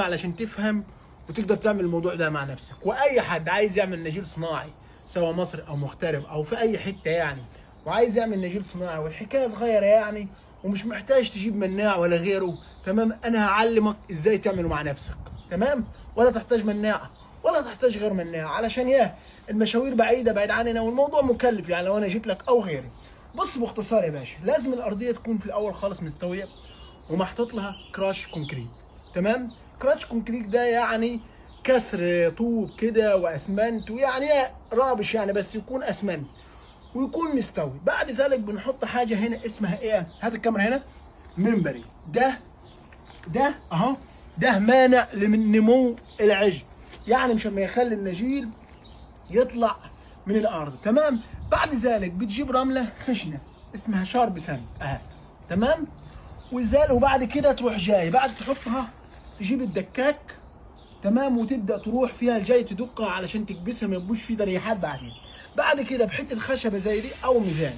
علشان تفهم وتقدر تعمل الموضوع ده مع نفسك. واي حد عايز يعمل نجيل صناعي سواء مصري او مغترب او في اي حتة يعني، وعايز يعمل نجيل صناعي والحكاية صغيرة يعني ومش محتاج تجيب مناع ولا غيره، تمام؟ انا هعلمك ازاي تعمله مع نفسك، تمام؟ ولا تحتاج مناع ولا تحتاج غير مناع، علشان ياه المشاوير بعيدة بعيد عننا والموضوع مكلف يعني لو انا جيت لك او غيري. بص باختصار يا باشا، لازم الارضية تكون في الاول خالص مستوية ومحطوط لها crush concrete، تمام؟ crush concrete ده يعني كسر طوب كده واسمنت، ويعني rubbish يعني، بس يكون اسمنت ويكون مستوي. بعد ذلك بنحط حاجة هنا اسمها ايه؟ هات الكاميرا هنا. membrane ده اهو، ده مانع لنمو العشب، يعني مش ما يخلي النجيل يطلع من الارض، تمام؟ بعد ذلك بتجيب رملة خشنه اسمها sharp sand اهي، تمام؟ وزال وبعد كده تروح جاي بعد تحطها تجيب الدكاك، تمام؟ وتبدا تروح فيها الجاي تدقها علشان تكبسها ما يبقوش فيه تريحات. بعدين بعد كده بحته خشبه زي دي او ميزان،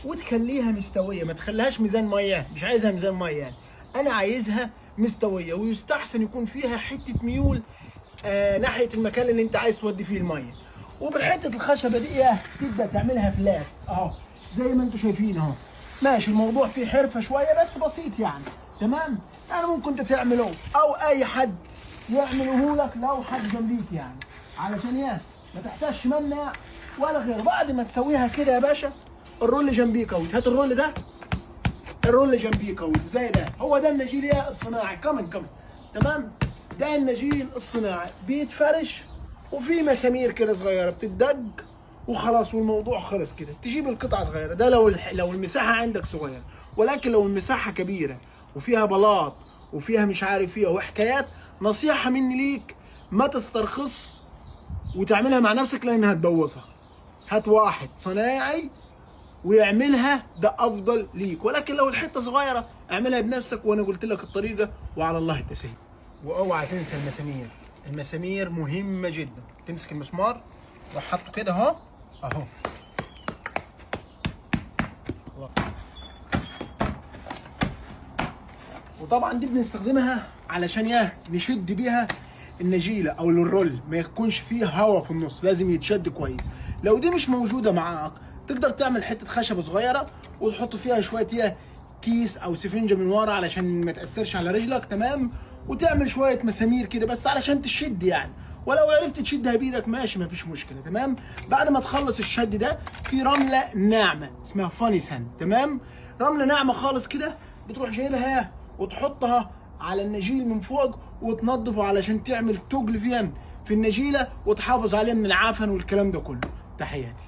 وتخليها مستوية، ما تخليهاش ميزان مية، مش عايزها ميزان مية يعني، انا عايزها مستوية، ويستحسن يكون فيها حتة ميول ناحية المكان اللي انت عايز تودي فيه المية. وبالحته الخشبة دي ايه تبدا تعملها flat اهو زي ما انتم شايفين اهو. ماشي، الموضوع فيه حرفه شوية بس بسيط يعني، تمام؟ يعني ممكن انت تعمله او اي حد يعمله لك لو حد جنبيك يعني، علشان ايه ما تحتاجش منع ولا غيره. بعد ما تسويها كده يا باشا، ال roll جنبيك اهو، هات ال roll ده، ال roll جنبيك اهو زي ده، هو ده النجيل يا الصناعي. كمان كمان، تمام؟ ده النجيل الصناعي بيتفرش وفي مسامير كده صغيرة بتدق وخلاص، والموضوع خلص كده. تجيب القطعة صغيرة ده لو المساحة عندك صغيرة، ولكن لو المساحة كبيرة وفيها بلاط وفيها مش عارف ايه وحكايات، نصيحة مني ليك ما تسترخص وتعملها مع نفسك لانها هتبوظها. هات واحد صنايعي ويعملها، ده افضل ليك. ولكن لو الحتة صغيرة اعملها بنفسك، وانا قلت لك الطريقة وعلى الله التسهيل. واوعى تنسى المسامير، المسامير مهمة جدا. تمسك المسمار وحطه كده اهو اهو، وطبعا دي بنستخدمها علشان ايه نشد بيها النجيله او ال roll، ما يكونش فيه هوا في النص، لازم يتشد كويس. لو دي مش موجودة معاك تقدر تعمل حتة خشبه صغيرة وتحط فيها شوية ايه كيس او سفنجه من ورا علشان ما تاثرش على رجلك، تمام؟ وتعمل شوية مسامير كده بس علشان تشد يعني، ولو عرفت تشدها بايدك ماشي مفيش مشكلة، تمام؟ بعد ما تخلص الشد ده في رملة ناعمة اسمها fine sand، تمام؟ رملة ناعمة خالص كده بتروح جايبها وتحطها على النجيل من فوق وتنظفه علشان تعمل تقل فيها في النجيله وتحافظ عليه من العفن والكلام ده كله. تحياتي.